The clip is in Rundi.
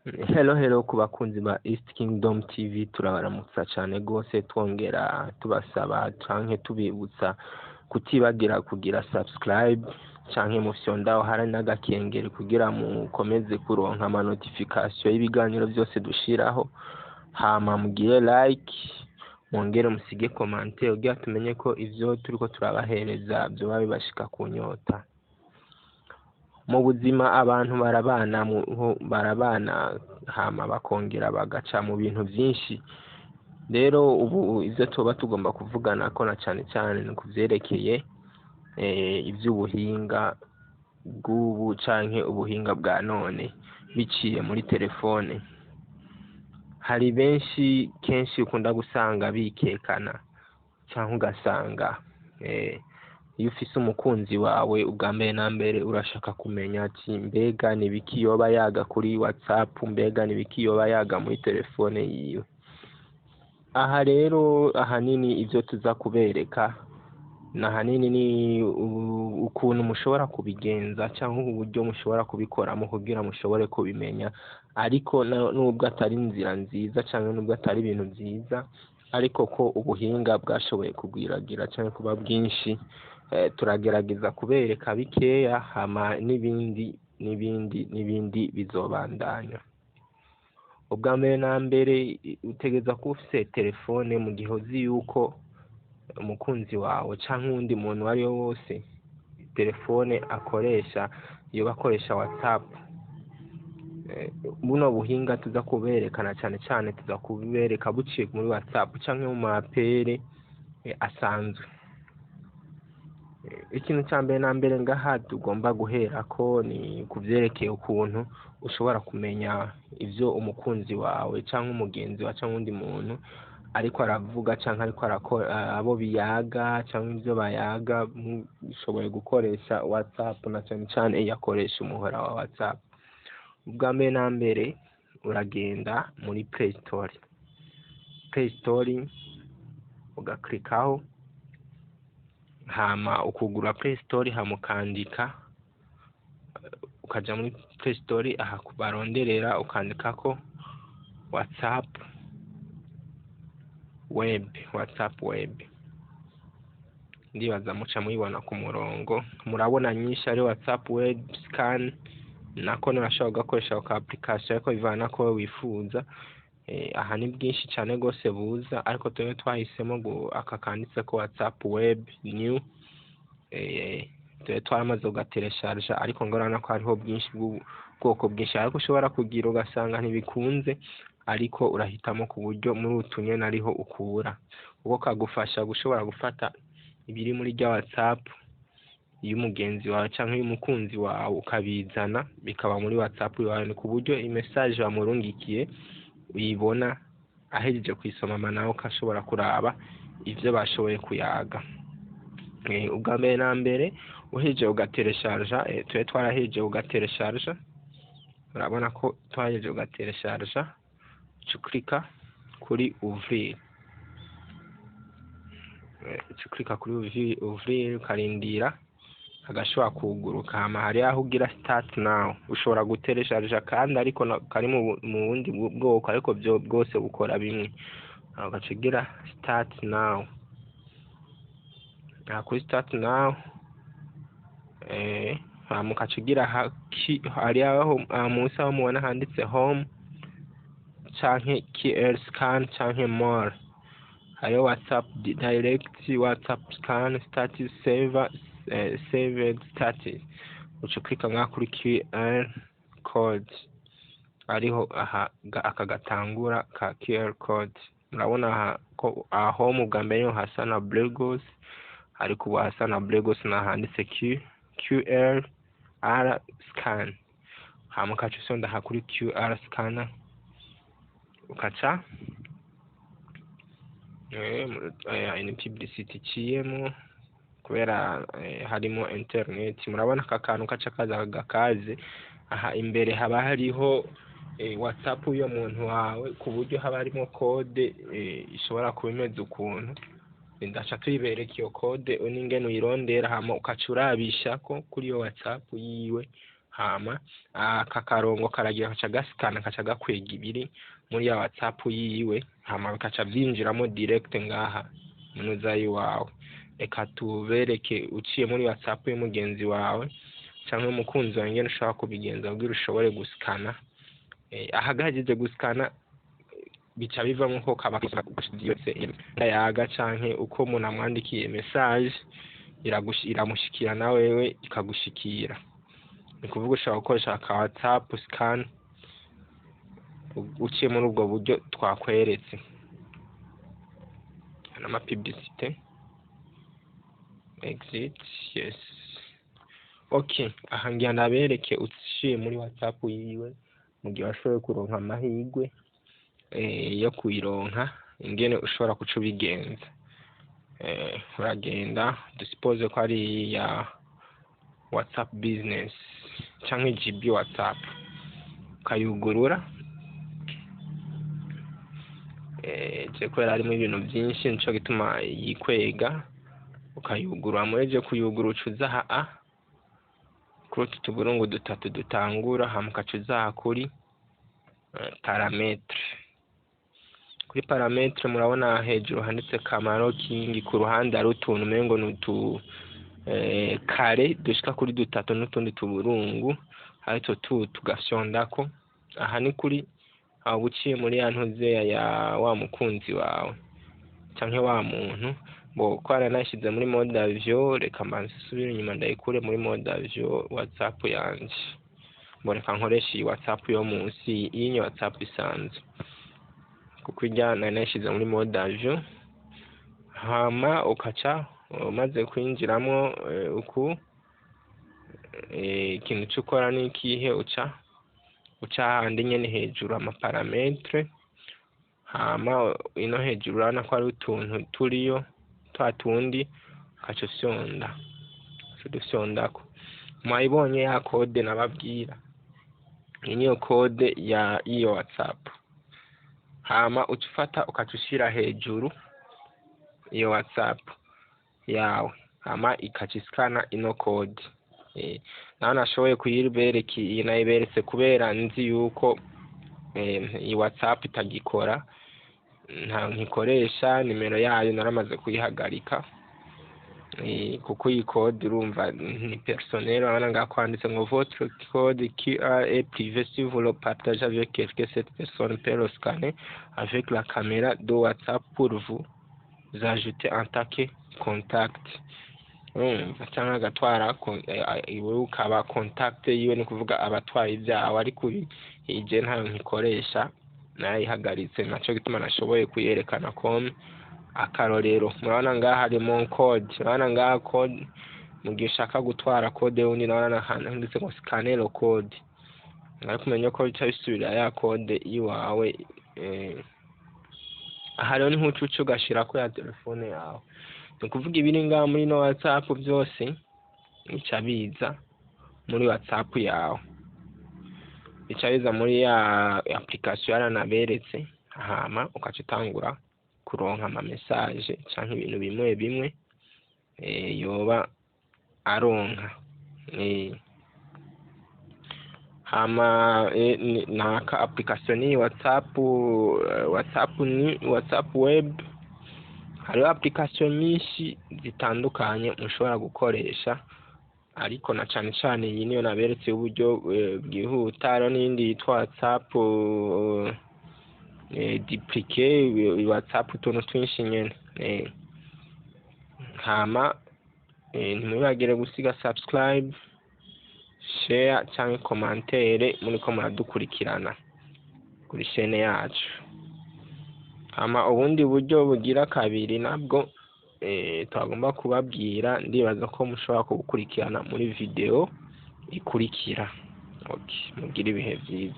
Hello hello ku bakunzi ba East Kingdom TV, turabaramutsa cane gose, twongera tubasaba canke tubibutsa kutibagira kugira subscribe canke mufyondaho hari n'agakengeri kugira mukomeze kuronka ama notification y'ibiganiro vyose dushiraho. Hama mugire like, mwongere musige commentaire kugira tumenye ko ivyo turiko turabahereza vyoba bibashika ku nyota. Mu buzima abantu barabana, barabana hama bakongera bagaca mu bintu vyinshi. Rero ubu ivyo tuba tugomba kuvuganako na cane cane ni kuvyerekeye ivy'ubuhinga bw'ubu canke ubuhinga bwa none biciye muri telefone. Hari benshi kenshi ukunda gusanga bikekana, canke ugasanga iyo ufise umukunzi wawe, ubwa mbere na mbere urashaka kumenya ati: "Mbega ni biki yoba yaga kuri WhatsApp? Mbega ni biki yoba yaga muri telefone yiwe?" Aha rero ahanini ivyo tuza kubereka na ahanini ni ukuntu mushobora kubigenza canke uburyo mushobora kubikoramo kugira mushobore kubimenya. Ariko nubwo atari inzira nziza canke nubwo atari ibintu vyiza, ariko ko ubuhinga bwashoboye kugwiragira canke kuba bwinshi, turagerageza kubereka bikeya, hama n'ibindi n'ibindi n'ibindi bizobandanya. Ubwa mbere na mbere utegereza kuba ufise telefone mu gihe uzi yuko umukunzi wawe canke uwundi muntu uwo ariwe wose telefone akoresha yoba akoresha WhatsApp. Buno buhinga tuza kuberekana cane cane tuza kubereka buciye muri WhatsApp canke mu ma appels asanzwe. Ikintu ca mbere na mbere ngaha tugomba guherako ni kuvyerekeye ukuntu ushobora kumenya ivyo umukunzi wawe canke umugenzi wawe canke uwundi muntu ariko aravuga canke ariko arakora, abo biyaga canke ivyo bayaga, mushoboye gukoresha WhatsApp, na cane cane iyo akoresha umuhora wa WhatsApp. Ubwa mbere na mbere uragenda muri Play Store, Play Store ugaklikaho, hama ukugura Play Store, hama ukandika, ukaja muri Play Store aha baronderera, ukandikako WhatsApp Web. WhatsApp Web ndibaza muca muyibona ku murongo. Murabona nyinshi, ari WhatsApp Web Scan, nako nurashobora kugakoresha ka application, ariko bivana ko wifuza. Aha ni bwinshi cane gose buza, ariko twebwe twahisemo aka kanditseko WhatsApp Web New. Twebwe twaramaze kugateresharja, ariko ngorana ko hariho bwinshi bw'ubwoko bwinshi, ariko ushobora kugira ugasanga ntibikunze, ariko urahitamo ku buryo muri utu nyene ariho ukura, kuko kagufasha gushobora gufata ibiri muri rya WhatsApp y'umugenzi wawe canke y'umukunzi wawe, ukabizana bikaba muri WhatsApp yawe, ni ku buryo imessage bamurungikiye uyibona ahejeje kuyisoma, nawe ukashobora kuraba ivyo bashoboye kuyaga. Ubwa mbere na mbere uhejeje ugateresharja, tube twarahejeje ugateresharja, urabona ko twahejeje ugateresharja, uca uklika kuri ouvrir. Uca uklika kuri ouvrir, ukarindira agashobora kuguruka. Hama hari aho ugira start now. Ushobora guteresharja kandi ariko kari mu bundi bwoko, ariko byo bwose bukora bimwe. Ugaca ugira start now. Aha kuri start now, hama ugaca ugira hari aho munsi aho mubona handitse home canke QR scan canke more. Hariho WhatsApp direct, WhatsApp scan, status saver, saved status. Uca uklika ngaha kuri QR code, ariho aha aka gatangura ka QR code. Murabona aha ko aha home ubwa mbere niho hasa na bleu gose, ariko ubu hasa na bleu gose nahanditse QR R scan. Hama ukaca usonda aha kuri QR scanner, ukaca ni publicity iciyemo kubera harimo internet. Murabona aka kantu kaca kaza gakaze aha imbere, haba hariho WhatsApp y'uyo muntu wawe, ku buryo haba harimo code ishobora kuba imeze ukuntu. Ndaca tuyibereka iyo code n'ingene uyirondera, hama ukaca urabishako kuri iyo WhatsApp yiwe. Hama aka karongo karagira kaca gasikana, kaca gakwega ibiri muri ya WhatsApp yiwe, hama bikaca vyinjiramo direct ngaha munuza yiwawe. Reka tubereke uciye muri WhatsApp y'umugenzi wawe canke umukunzi wawe ingene ushobora kubigenza kugira ushobore gusikana. Aha gahejeje gusikana, bica bivamwo ko kaba yaga canke uko umuntu amwandikiye message iramushikira, na wewe ikagushikira. Ni kuvuga ushobora gukoresha aka WhatsApp scan uciye muri ubwo buryo twakweretse n'ama publicité. Exit, yes, okay. Aha ngira ndabereke uciye muri WhatsApp yiwe, mu gihe washoboye kuronka amahirwe yo kuyironka, ingene ushobora kuca ubigenza. Uragenda, dusuppose ko ari ya WhatsApp Business canke GB WhatsApp, ukayugurura. Je kubera harimo ibintu byinshi, nico gituma yikwega. Ukayugurura, muheje kuyugurura, uca uza aha kuri utu tuburungu dutatu dutangura, hama ukaca uza aha kuri paramètres. Kuri paramètres murabona hejuru handitse Kamaro King, ku ruhande hari utuntu umengo ni utu kare dushika kuri dutatu n'utundi tuburungu, aritwo tu tugafyondako. Aha ni kuri aho uciye muri ya ntuzeya ya wa mukunzi wawe canke wa muntu. Bo ko nayishize muri mode avion, reka mbanze nsubire inyuma ndayikure muri mode avion WhatsApp yanje. Bo reka nkoreshe iyi WhatsApp yo munsi, iyi ni WhatsApp isanzwe, kuko irya nari nayishize muri mode avion. Hama ukaca umaze kwinjiramwo uku, ikintu co ukora ni ikihe? Uca hahandi nyene hejuru ama paramètres, hama ino hejuru urabona ko hari utuntu turiyo twa tundi, ukaca ufyonda, uca udufyondako. Mwayibonye ya code nababwira? Iyi niyo code ya iyo WhatsApp. Hama uca ufata ukaca ushira hejuru iyo WhatsApp yawe, hama ikaca iskana ino code. Naho nashoboye kuyibereka, iyi nayiberetse kubera nzi yuko iyi WhatsApp itagikora, nta nkikoresha, nimero yayo naramaze kuyihagarika, kuko iyi code urumva ni personnel. Urabona ngaho ko handitse ngo: "Votre code QR est privé. Si vous le partagez avec quelqu'un, cette personne peut le scanner avec la caméra de WhatsApp pour vous ajouter en tant que contact." Urumva, canke agatwara iwe ukaba contact yiwe, ni kuvuga abatwaye ibyawe. Ariko iyi je ntayo nkikoresha, narayihagaritse, naco gituma nashoboye kuyerekana comme akarorero. Murabona ngaha harimo code, murabona ngaha code. Mu gihe ushaka gutwara code y'undi, ndabona ahantu handitse ngo "scanner le code", ariko umenye ko bica bisubira ya code iwawe. Aha rero ni nk'ucuca ugashirako ya telefone yawe, ni ukuvuga ibiri ngaha muri ino WhatsApp byose bica biza muri WhatsApp yawe, bica biza muri ya application yaranaberetse, hama ukaca utangura kuronka ama message canke ibintu bimwe bimwe yoba aronka. Hama naka application ni WhatsApp, WhatsApp ni WhatsApp Web. Hariho application nyinshi zitandukanye mushobora gukoresha, ariko na cane cane iyi niyo naberetse uburyo bwihuta. Hariho n'iyindi yitwa WhatsApp dupliquer, WhatsApp, utuntu twinshi nyene. Hama ntimwibagire gusiga subscribe, share canke commentaire muriko muradukurikirana kuri chaîne yacu. Hama ubundi buryo bugira kabiri nabwo twagomba kubabwira, ndibaza ko mushobora kubukurikirana muri video ikurikira. Okay, mugire ibihe vyiza.